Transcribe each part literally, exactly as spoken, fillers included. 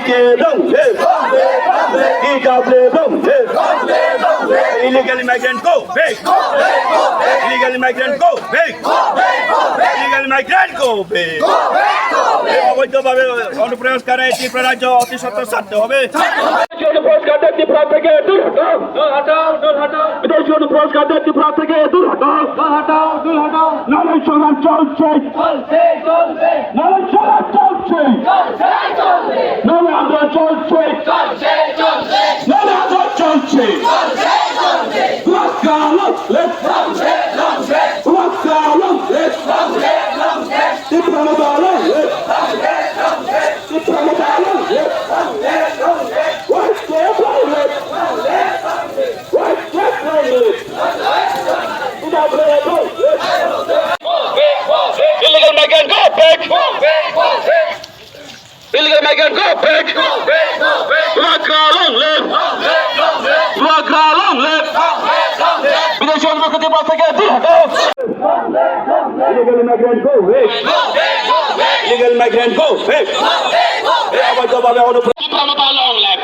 Wrong, hey. T W wrong, hey. Illegal immigrant go back. Illegal immigrant go back. Illegal immigrant go back. অবৈধভাবে অনুপ্রবেশকারী ত্রিপুরা রাজ্য অতি সত্বর ছাড়তে হবে। অনুপ্রবেশকারীদের ত্রিপুরা থেকে দূর হটাও। দল হটাও, দল হটাও। বিদেশি অনুপ্রবেশকারীদের ত্রিপুরা থেকে দূর হটাও। দল হটাও, দল হটাও। নারী সংগ্রাম চলছে। চলছে, চলবে। নারী সংগ্রাম চলছে। চলছে, চলবে। নারী আন্দোলন চলছে। চলছে, চলছে। নারী আন্দোলন চলছে। চলছে, চলবে। What's going on? Let's Long live, long live, what's going on? Let's long live, long live, Tripura মতো long live। Long live, long live, Tripura মতো long live। Long live, long live, what's going on? Let's long live, long live, what's going on? Illegal migrant, go back! Illegal migrant, go back! Waka long live! Waka long live! বিদেশি অনুপ্রবেশকারী ত্রিপুরা থেকে দূর হটাও! Illegal migrant, go back! Illegal migrant, go back! এই অবৈধভাবে অনুপ্রবেশ Tipra Motha long live!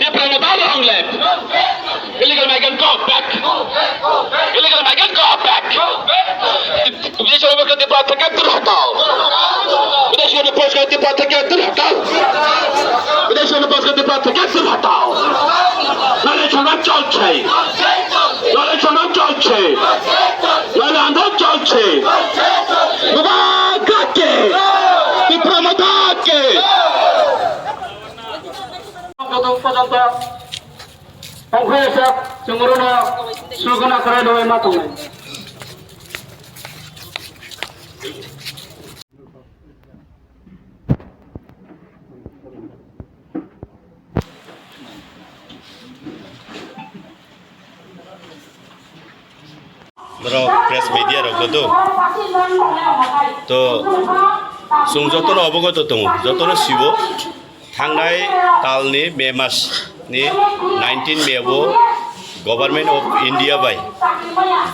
Tipra Motha long live! Illegal migrant, go back! Illegal migrant, go back! বিদেশি অনুপ্রবেশকারী ত্রিপুরা থেকে দূর হটাও! বিদেশি অনুপ্রবেশকারী ত্রিপুরা থেকে দূর হটাও! বিদেশি অনুপ্রবেশকারী ত্রিপুরা থেকে দূর হটাও! নারী সংগ্রাম চলছে! নারী সংগ্রাম চলছে! নারী আন্দোলন চলছে! Motha ki! Tipra Motha ki! Joto pojokto tongphai sak chwng orono suguna kwrwi rwui ma tongnai. Borok press media rok do. To chwng jotono obogoto tongo, jotono sibo. Thangnai talni May mas ni nineteen May o Government of India bai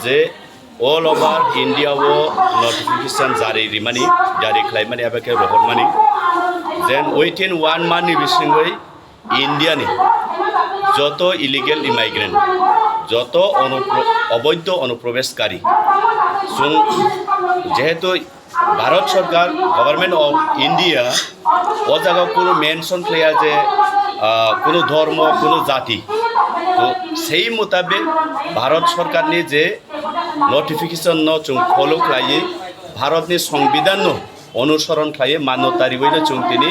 je all over India o notification jari rimani, jari khlaimani eba khe rohormani. Then within one month ni bisingwi India ni joto illegal immigrant, joto onupro-, oboidho onuprobeshkari, chwng jehetu Bharat Sarkar, Government of India, o jaga kunu mention khlaiya je, ah, kunu dhormo, kunu jati. To sei mutabek Bharat Sarkar ni je notification no chwng follow khlaiwi, Bharat ni Songbidan no onusoron khlaiwi, mano tariwi no chwng tini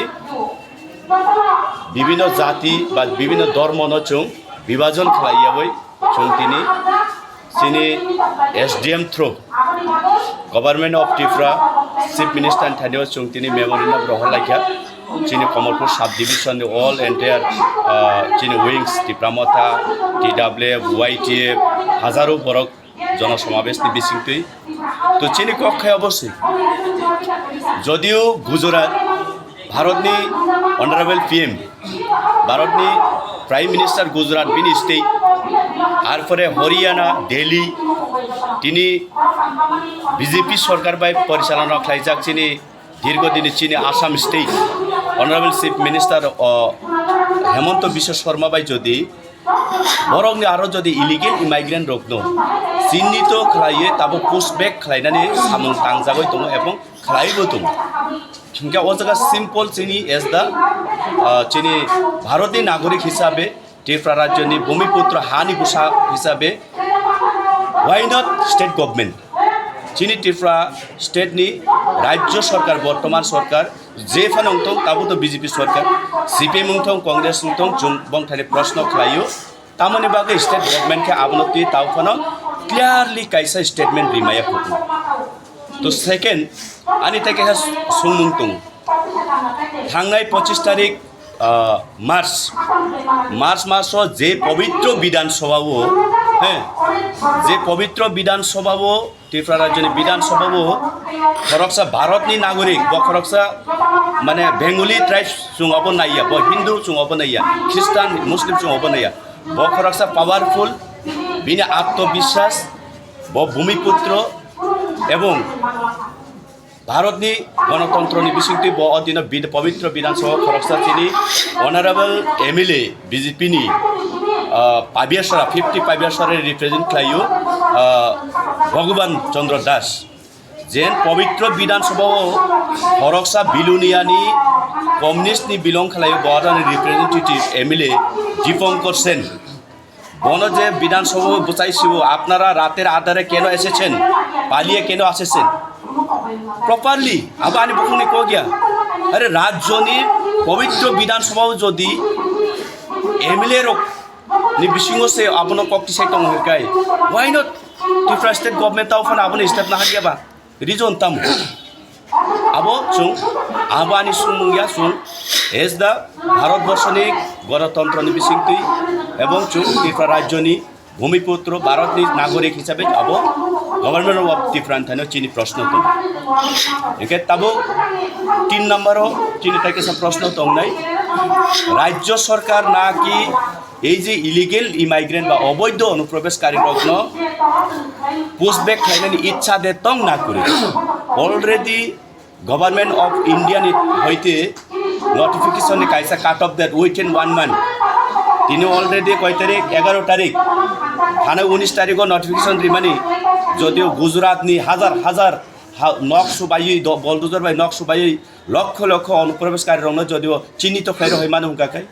bibhinno jati ba bibhinno dhormo no chwng bibhajon khlaiyawi chwng tini chini S D M through Government of Tripura Chief Minister ni thani o chwng tini memorandum rohor laikha. Chini Kamalpur sub division ni all entire, ah, chini wings, Tipra Motha, T W F, Y T F, hajaro borok jono somabes ni bisingtwi. To chini kok khai obo se. Jodio Gujarat, Bharat ni Honorable P M, Bharat ni Prime Minister Gujarat bini state, arpore Haryana, Delhi, tini B J P sorkar bai porichalona khlaijak chini dirgo dini chini Assam state, Honorable Chief Minister, o, Hemanta Biswa Sarma bai jodi borokni aro jodi illegal immigrant rokno chinnito khlaiwi tabo push back khlainani samung tangjagwi tongo ebong khlaibo tongo. Hingke o jaga simple chini as the, ah, chini Bharatni nagorik hisabe, Tripura rajyoni bhumiputro hani bwsa hisabe, why not state government? Chini Tripura state ni rajyo sarkar, bortoman sarkar, je phano wngthong, tabo to B J P sarkar, C P M wngthong, Congress wngthong, chwng bongthani proshno khlaio. Tamoni bagwi state government khe abono twi tao phano clearly kaisa statement rimaya kutung. To second, ani tei kaisa sungmung tongo. Thangnai pochis tarik, ah, March, March maso je pobitro Bidhan Sabha o, he, je pobitro Bidhan Sabha o Tripura rajyoni Bidhan Sabha o khoroksa Bharatni nagorik, bo khoroksa mane Bengali tribes chwng obo naiya, bo Hindu chwng obo naiya, Christian, Muslim chwng obo naiya, bo khoroksa powerful, bini atmobiswas, bo bhumiputro ebong Bharatni gonotontroni bisingtwi bo o dino bid-, pobitro Bidhan Sabha khoroksa chini honorable M L A B J P ni, ah, Pabiasara, fifty Pabiasara represent khlaio, ah, Bhagavan Chandra Das. Jen pobitro Bidhan Sabha o khoroksa Biluniyani communist ni belong khlaio, bo aroni representative M L A Dipankar Sen. Bono je Bidhan Sabha o bwchai siwo, "Apnara rater adhare keno esechen? Paliye keno asechen?" Properly, abo ani bukhukni kok ya. Are rajyoni pobitro Bidhan Sabha o jodi M L A rok ni bisingo se abono kok tisai tongo hwnkhe, why not Tripura state government tao phano abono step naharya ba? Reason tamo? Abo chwng, abo ani swngmung ya, chwng as the Bharat borshoni gonotontroni bisingtwi ebong chwng Tripura rajyoni bhumiputro, Bharatni nagorik hisabe abo Government of Tripura ni thani chini proshno tongo. Hwnkhe tabuk tin number o chini tai kaisa proshno tongnai, rajya sarkar naki ei je illegal immigrant ba oboidho onuprobeshkari rokno pushback khlainani ichha de tong na kwrwi. Already Government of India ni hoite notification ni kaisa cut off date within one month. Tini already koi tarik? Egaro tarik. Thana unis tarikh o notification rimani, jodio Gujarat ni hajar hajar ha-, nok subaiwi do-, bulldozer bai nok subaiwi lokho lokho onuprobeshkari rokno jodio chinito khlai rwhai mano hwnkha khe.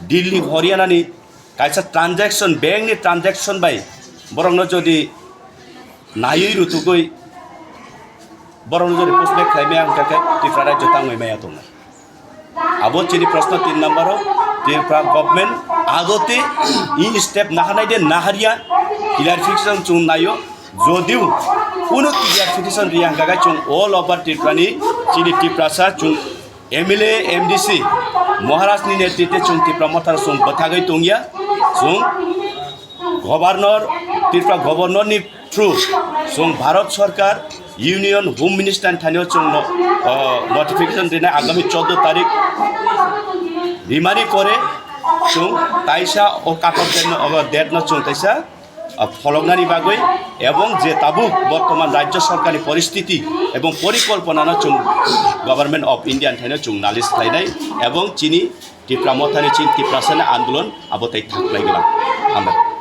Delhi, Haryana ni kaisa transaction, bank ni transaction bai borokno jodi naiwi rutugwi borokno jodi pushback khlai maya hwnkha khe Tripura rajyo tangwi maya tongnai. Abo chini proshno tin number o, Tripura government adote i step naharnai de naharya, clarification chwng naio. Jodiu kunu clarification riya hwnkha khe chwng all over Tripura ni chini Tiprasa chwng M L A, M D C, Maharaj ni netritwe chwng Tipra Motha rok chwng bwthagwi tongya. Chwng Governor, Tripura Governor ni through chwng Bharat Sarkar, Union Home Minister ni thani o chwng no, o, notification rinai agami choudo tarik rimani pore chwng taisa o katok date no, o date no chwng taisa ah, pholoknani bagwi ebong je tabuk bortoman rajyo sorkarni poristiti ebong porikolponano chwng Government of India ni thaino chwng nalis khlainai ebong chini Tipra Mothani, chini Tiprasani andolon abo tei thaklai gwnang. Hambai.